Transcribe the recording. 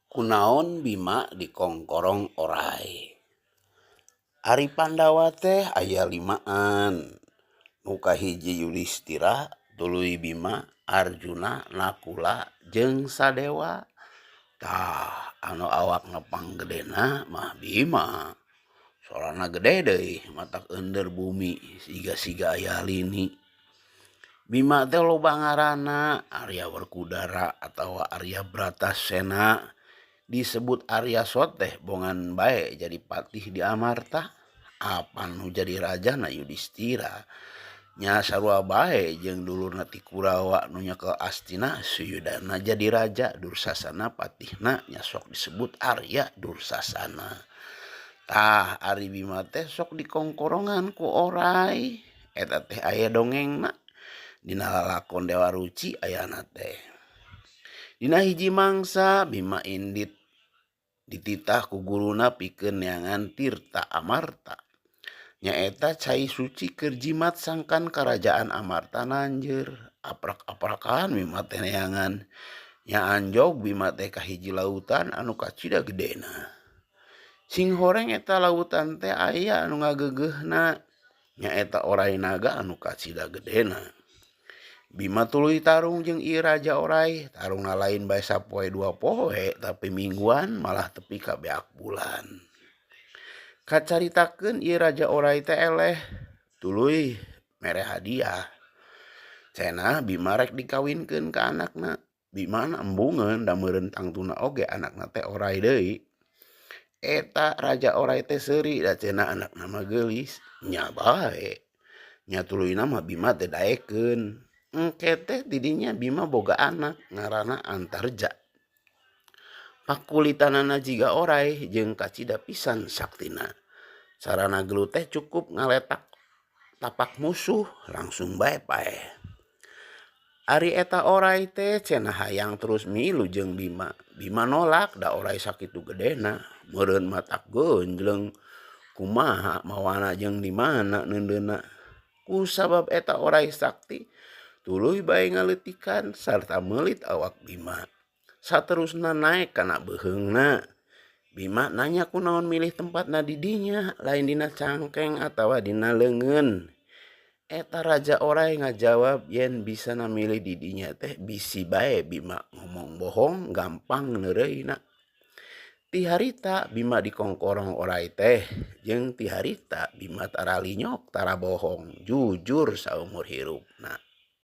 Kunaon Bima dikongkorong oray. Ari Pandawa teh aya limaan. Nu kahiji Yudistira, tuluy Bima, Arjuna, Nakula jeung Sadewa. Tah anu awakna panggedena mah Bima. Sorana gede deui matak eundeur bumi siga-siga aya lini. Bima teh loba ngaranna Arya Werkudara atawa Arya Bratasena. Disebut Arya Sot teh bongan bae jadi patih di Amarta. Apan nu jadi rajana Yudistira. Nya sarua bae jeung dulurna ti Kurawa nu nyekel Astina Suyudana jadi raja Dursasana patihna nya sok disebut Arya Dursasana. Tah ari Bima teh sok dikongkorongan ku oray. Eta teh aya dongengna dina lalakon Dewa Ruci ayana teh. Dina hiji mangsa Bima indit dititah ku guruna pikeun neangan Tirta Amarta. Nyaeta cai suci keur jimat sangkan karajaan Amarta nanjeur. Aprak-aprakan Bima teh neangan. Nya anjog Bima teh ka hiji lautan anu kacida gedena. Sing horeng eta lautan teh aya anu ngageugeuhna. Nyaeta oray naga anu kacida gedena. Bima tuluy tarung jeung ieu raja oray, tarungna lain bae sapoe dua poe tapi mingguan malah tepi ka beak bulan. Kacaritakeun ieu raja oray teh eleh, tuluy mere hadiah. Cenah Bima rek dikawinkeun ka anakna. Bima na embungeun da meureun tangtuna oge anakna teh oray deui. Eta raja oray teh seuri da cenah anakna mah geulis, nya bae. Nya tuluyna mah Bima teh daekeun. Engke teh didinya Bima boga anak ngaranna Antarja. Pakulitanana jiga oray jeung kacida pisan saktina. Carana gelut teh cukup ngaletak tapak musuh langsung bae paeh. Ari eta oray teh cenah hayang terus milu jeung Bima. Bima nolak da oray sakitu gedena, meureun matak geunjleung. Kumaha mawana jeung di mana neundeunna. Ku sabab eta oray sakti tuluy bae ngaleutikan sarta meulit awak Bima. Saterusna naek kana beuheungna. Bima nanya kunaon milih tempatna di dinya lain dina cangkeng atawa dina leungeun. Eta raja oray ngajawab yen bisana milih di dinya teh bisi bae Bima ngomong bohong gampang neureuyna. Ti harita Bima dikongkorong oray teh jeung ti harita Bima tara linyok tara bohong jujur saumur hirupna.